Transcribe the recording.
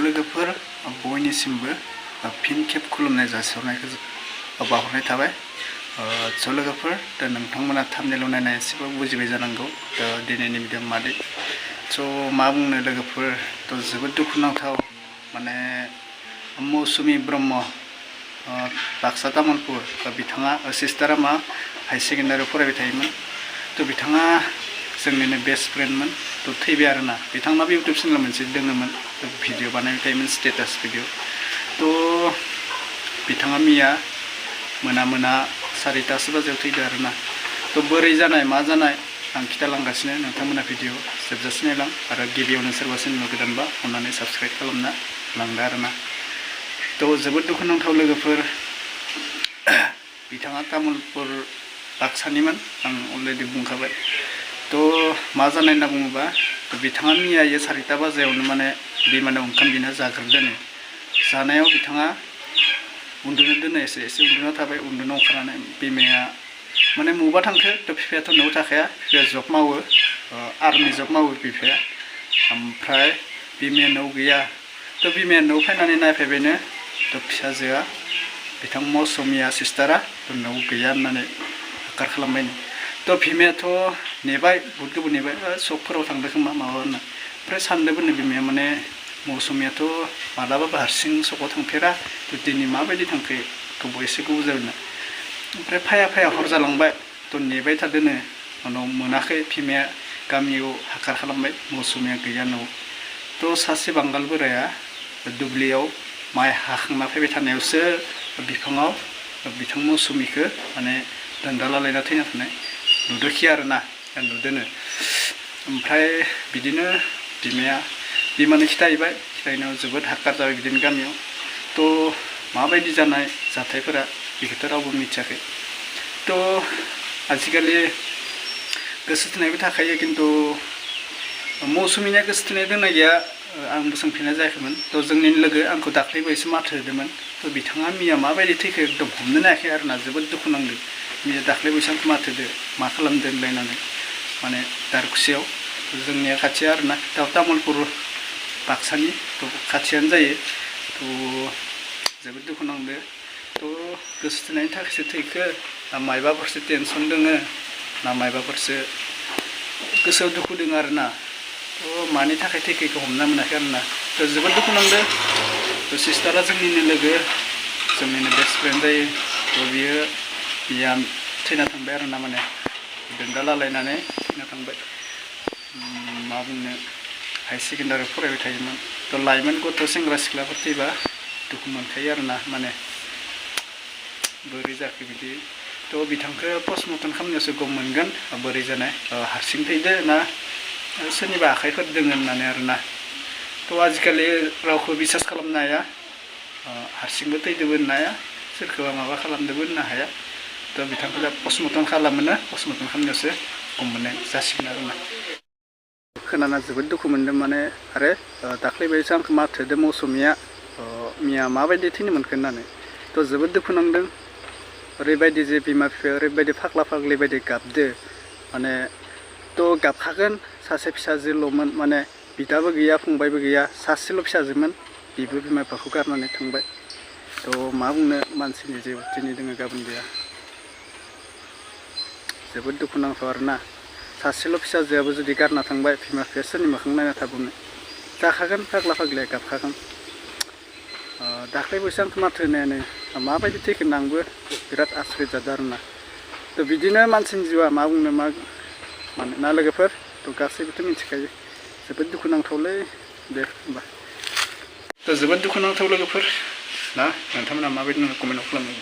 लोगोफोर बयनिसिमबो फिन खेब खुलुमनाय जासिहरनायखौ बावहरनाय थाबाय। लोगोफोर दा नोंथांमोना थाम्बनेइल नायना एसेबाबो बुजिबाय जानांगौ दा दिनैनि भिडिअ मादै मा बुंनो लोगोफोर जोबोद दुखुनांथाव माने मौसुमि ब्रह्म बाक्सा तामुलपुर बिथाङा सिस्टारा हाई सेकेन्डारियाव फरायबाय थायोमोन बिथाङा जोंनिनो बेस्ट फ्रेन्डमोन थैबाय आरोना बिथांनाबो इउटुब चेनेल मोनसे दङमोन भिडिअ बानायबाय थायोमोन स्टेटास भिडिअ बिथाङा मिया मोना 4टासो बाजियाव थैदो आरोना बोरै जानाय मा जानाय आं खिथालांगासिनो नोंथांमोना भिडिअ जोबजासिम नायलां आरो गिबियावनो सोरबा चेनेल गोदानबा अन्नानै साबस्क्राइब खालामना लांदो आरोना जोबोद दुखुनांथाव लोगोफोर बिथाङा तामुलपुर बाक्सानिमोन आं अलरेडि बुंखाबाय मा जानाय होनना बुङोबा बिथाङा मियायो 4टा बाजियावनो माने बिमानाव ओंखाम बिना जाग्रोदोनो जानायाव बिथाङा उन्दुनो दोनो एसे उन्दुना थाबाय उन्दुनो ओंखारनानै बिमाया माने मबा थांखो बिफायाथ' न'आव थाखाया बिफाया जब मावो आर्मि जब मावो बिफाया ओमफ्राय बिमाया न'आव गैया बिमाया न'आव फैनानै नायफैबायनो फिसाजोआ बिथां मौसुमिया सिस्टारा न'आव गैया होननानै हाकार खालामबायनो बिमायाथ' नेबाय बहुद गोबाव नेबाय सकफोराव थांदो खोमा माबा होनना ओमफ्राय सानदोंबोनो बिमाया माने मौसुमियाथ' मालाबाबो हारसिं सकाव थांफेरा दिनै माबायदि थांखो गोबाव एसे गोबाव जाबायना ओमफ्राय फाया हर जालांबाय नेबाय थादोनो उनाव मोनाखै बिमाया गामियाव हाकार खालामबाय मौसुमिया गैया न'आव सासे बांगाल बोराया दुब्लियाव माइ हाखांना फैबाय थानायावसो बिफाङाव बिथां मौसुमिखौ माने दोनदाला लायना थैना थानाय नुदोखि आरोना नुदोनो ओमफ्राय बिदिनो बिमानो खिथाहैबाय खिथाहैनायाव जोबोद हाकार जाबाय बिदिनो गामियाव माबायदि जानाय जाथायफोरा बेखौथ' रावबो मिथियाखै आजिखालि गोसो थोनायबो थाखायो खिन्थु मौसुमिनिया गोसो थोनाय दंना गैया आंबो सोंफिननाय जायाखैमोन जोंनि लोगो आंखौ दाख्लैबो एसे माथो होदोंमोन बिथाङा मिया माबायदि थैखो एकदम हमनोनो हायाखै आरोना जोबोद दुखु नांदों मिया दाख्लैबो एसेबां माथो होदो मा खालामदो होनलायनानै माने दारखुसियाव जोंनिया खाथि आरोना तामुलपुर बाक्सानि खाथियानो जायो जोबोद दुखु नांदो गोसो थोनायनि थाखायसो थैखो ना मायबाफोरसो टेनसन दोङो ना मायबाफोरसो गोसोआव दुखु दोङो आरोना मानि थाखाय थैखो हमना मोनाखै आरोना जोबोद दुखु नांदो सिस्टारा जोंनिनो लोगो जोंनिनो बेस्ट फ्रेन्ड जायो बियो थैना थांबाय आरोना माने दोनदाला लायनानै थैना थांबाय मा बुंनो हाई सेकेन्डारियाव फरायबाय थायोमोन लाइमोन गथ' सेंग्रा सिख्लाफोर थैबा दुखु मोनखायो आरोना माने बोरै जाखो बिदि बिथांखौ पस्टमर्टम खालामनायावसो गम मोनगोन बोरै जानाय हारसिं थैदो ना सोरनिबा आखाइफोर दोङो होननानै आरोना आजिखालि रावखौ बिसास खालामनो हाया हारसिंबो थैदोबो होननो हाया सोरखौबा माबा दाखालामदोबो होननो हाया बिथांखौ दा पस्टमर्टम खालामोना पस्टमर्टम खालामनायावसो गम मोननाय जासिगोन आरोना खोनाना जोबोद दुखु मोनदों माने आरो दाख्लैबायसो आंखौ माथो होदो मौसुमिया मिया माबायदि थैनो मोनखो होननानै जोबोद दुखु नांदों ओरैबायदि जे बिमा बिफाया ओरैबायदि फाग्ला फाग्लि बायदि गाबदो माने गाबखागोन सासे फिसाजोल'मोन माने बिदाबो गैया फंबायबो गैया सासेल' फिसाजोमोन बिबो बिमा बिफाखौ गारनानै थांबाय मा बुंनो मानसिनि जिउ दिनै दोङो गाबोन गैया जोबोद दुखु नांथाव आरोना सासेल' फिसाजोआबो जुदि गारना थांबाय बिमा बिफाया सोरनि मोखां नायना थाबावनो जाखागोन फाग्ला फाग्लाया गाबखागोन दाख्लैबोसो आंखौ माथो होनायानो माबायदि थैखो आंबो बिराद आसरित जादों आरोना बिदिनो मानसिनि जिउआ मा बुंनो मानोना लोगोफोर गासैबोथ' मिथिखायो जोबोद दुखु नांथावलै दे होमबा जोबोद दुखु नांथाव लोगोफोर ना नोंथांमोना माबायदि कमेन्टआव खालामनो